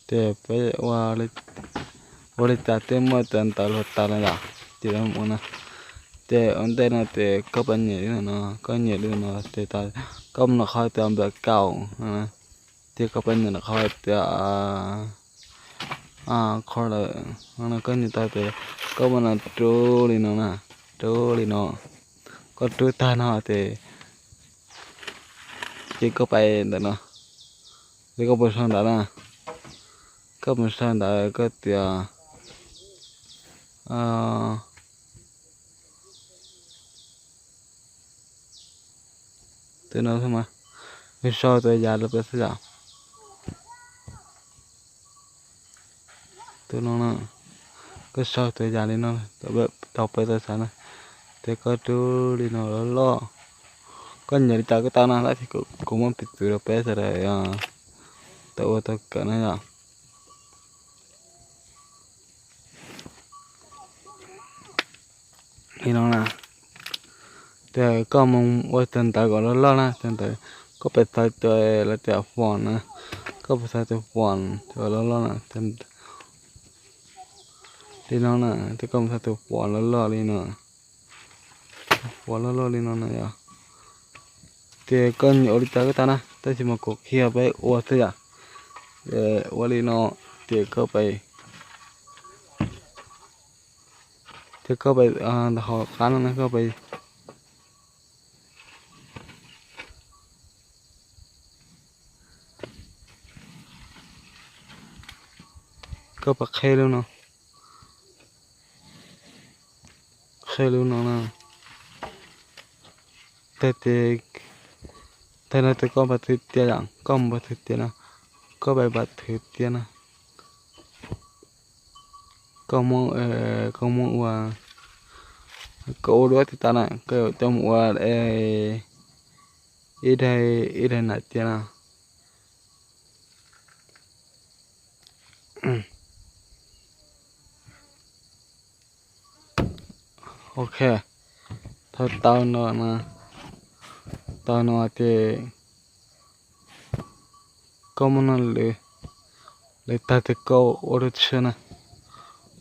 Ces peb ua li cas twb muaj cov ntawv luag tas no yom, ces mus no. Ces ua ntej no ces koj pab nyem li no, koj nyem li no ces tau, koj mus nram qhov tias npawm kaum, ces koj pab nyem nram qhov tias color, koj nyem tau ces koj mus no rub li no na, rub li no. Koj rub tag no ces, ces koj pais ntawm no, ces koj mus sau ntawv na, koj mus sau ntawv koj tias tus no xwb mas, koj sau tus yam li peb xwb yom. Tus no, koj sau tus yam li no rau peb tau xav na. Ces koj rub li no loj loj, koj nyem li cas koj tau na, tab sis kuv muab piv txwv rau peb sawv daws tau ua tau kawm na yom. Li no na, ces koj mus ua tus ntawv kom loj loj na, tus ntawv, koj pais xaiv tus lawv tias font na, koj pais xaiv tus font kom loj loj na. Li no na, ces koj mus xaiv tus font loj loj li no, font loj loj li no na yom. Ces koj nyem ua li cas koj tau na, tab sis mas kuv qhia peb ua xwb yom. Ua li no, ces koj pais, ces koj pais ntawm hauv qab no na, koj pais, koj pais qhib lub no, qhib lub no na. Tag ces, tag no ces koj npaj thwv tias yom, koj npaj thwv tias no, koj pais npaj thwv tias na. Koj muab, koj muab ua, koj ua duab tsis tas na, koj yuav coj mus ua ib daim, ib daim nam tias na. Ok, thaum tau no, tau no ces koj muab no lwv, lwv tag ces koj ua lub tshiab na,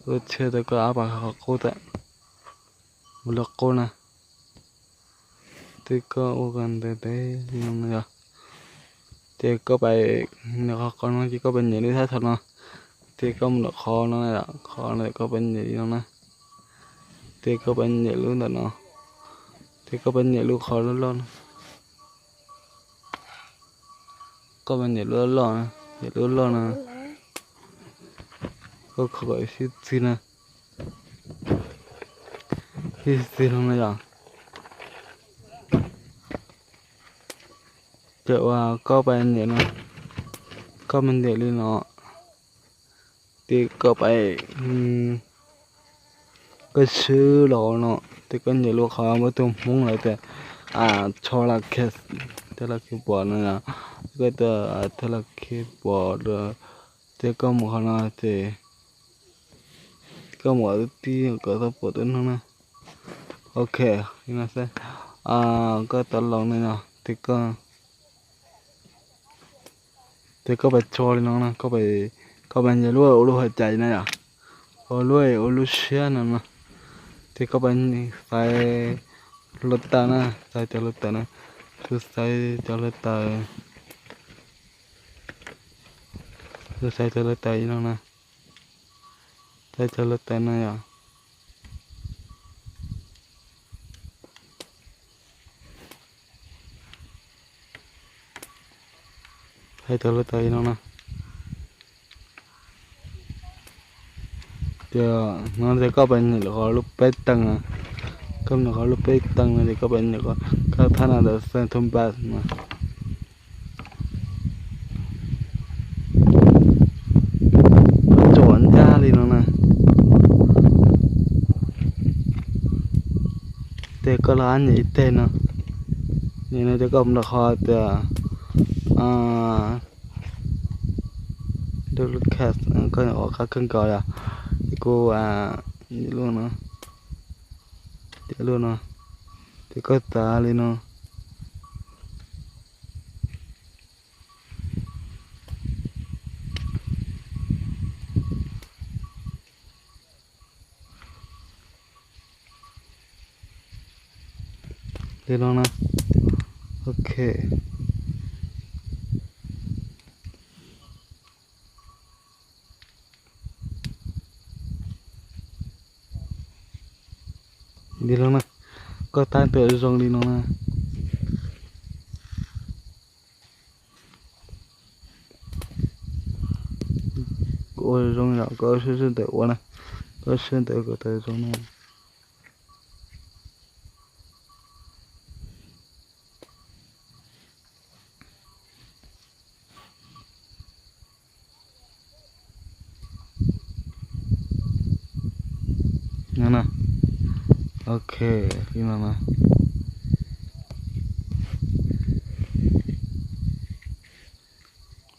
ua lub tshiab ces koj ab pas qhov qub tawm, ua lub qub na. Ces koj ua kom ntawd teb li no yog, ces koj pais, nws qhov qhov no ces koj pais nyem lub thab thaum no, ces koj mus nram qhov no, qhov no koj pais nyem li no na, ces koj pais nyem lub ntawm no, ces koj pais nyem lub qhov loj loj no. Koj pais nyem lub loj, nyem lub loj no, koj kho kom sib txig na, sib txig no na yom. Ces uas koj pais nyem no, koj pais nyem li no, ces koj pais, koj swb los no, ces koj nyem lub qhov muaj tus Hmoob lawv tias Telakids, Telakids pom no, koj tias Telakids pom, ces koj mus qhov no ces koj mus tib kom tau pom tus no na. Ok, li no xwb. Koj tau los no yog ces koj, ces koj pais tso li no na, koj pais nyem lub ua lub hauv cai na yom, ua lub, ua lub siab no no, ces koj pais xaiv hluav taws na, xaiv cov hluav taws na, kuv xaiv cov hluav taws, kuv xaiv cov hluav taws li no na, xaiv cov hluav taws no yom. Hais tau lub taw no na. Ces no ces koj pais nyem lub qhov lub peb teeg na. Koj nyem qhov lub peb teeg no ces koj pais nyem qhov, koj thab no ntawm xeev thoob npas no. Koj tsom ncaj li no na. Ces koj los nyem ib teg no. Nyem no ces koj mus rau qhov tias, koj nyem qhov qab kawg nkaus yom. Ces kuv nyem lub no, ces lub no, ces koj txav li no. Li no na. Ok. Li no na. Koj tab ntawm zoo li no na. Ua zoo yom, koj sawv ntawm ua na, koj sawv ntawm kom tau zoo na. No na. Ok, li no na.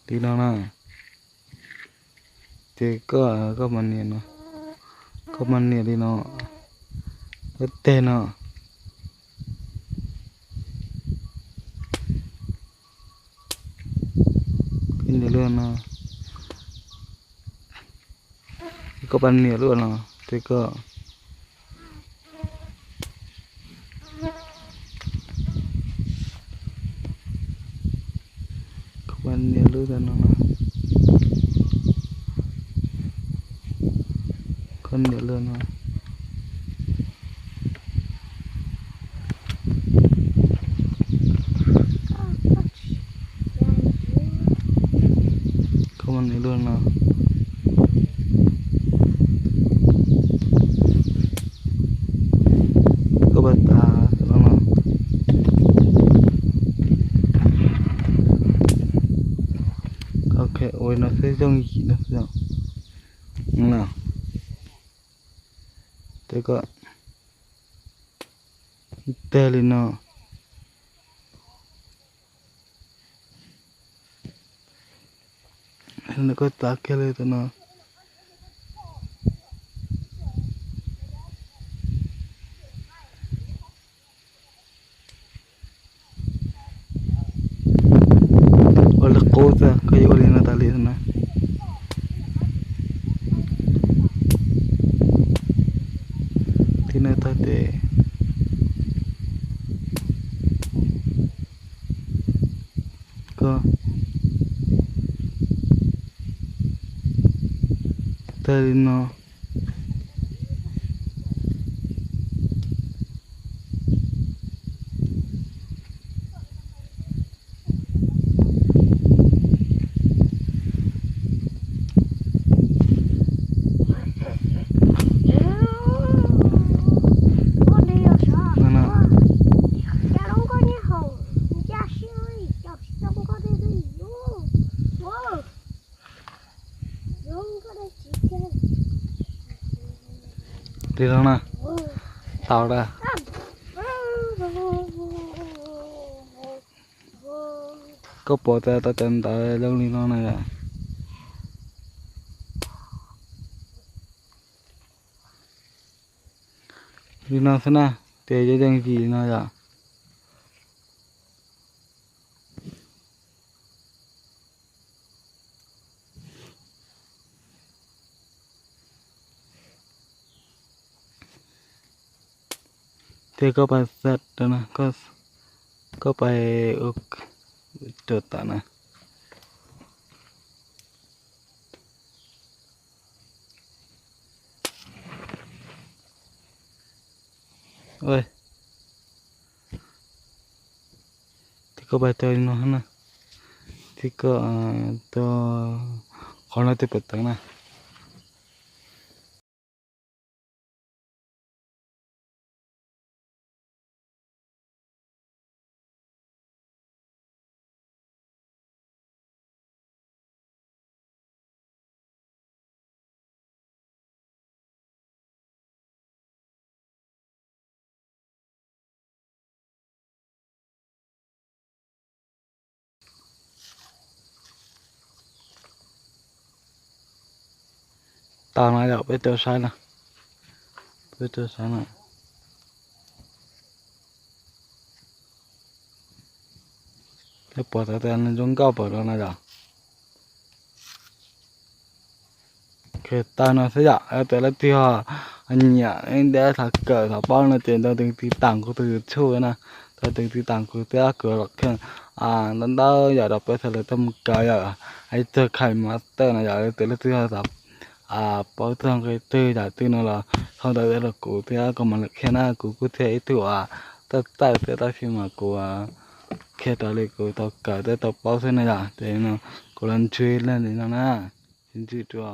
Li no na. Ces koj, koj mas nias no, koj mas nias li no, koj teg no. Koj nias lub no, koj pab nias lub no, ces koj, koj pab nias lub no, koj nias lub no. Koj mas nias lub no. Koj pab tas no. Ok, ua no xwb yooj yim no xwb. No. Ces koj teg li no. Koj txav kiag li tus no. Ua li qub xwb, koj yuav ua li no tas li na. Tib neeg tag ces koj tag li no. Li no na, tau lawm. Koj pom tias tau cov ntawv zoo li no na yom. Li no xwb na, ces yooj yim li no yom. Ces koj pais xav rau na, koj pais ua rau tam na. Ces koj pais tau li no na, ces koj tau qhov no tes pam tawv na. Tau no yom, peb rau saib no, peb rau saib no. Peb pom tau tias nws zoo nkauj npaum no no yom. Tau no xwb yom, yog tias leej twg ho nyiam ib ntiab xav kawm xav paub no ces nrog tus tiv tam kuv tus YouTube na. tau tus tij tam kuv thiab kuv los kheej ntau ntau yam rau peb txhua leej tau mus kawm yom. Ib tug KineMaster no yog leej twg leej twg ho xav paub txog nqi twg yam twg no los sau ntawv rau kuv thiab kuv mam li qhia na. Kuv kuj thiaj ib tug uas txawj txawj thiab tab sis mas kuv qhia raws li kuv tau kawm thiab tau paub xwb na yom. Ces no kuv los ntsib leej li no na, sib ntsib dua.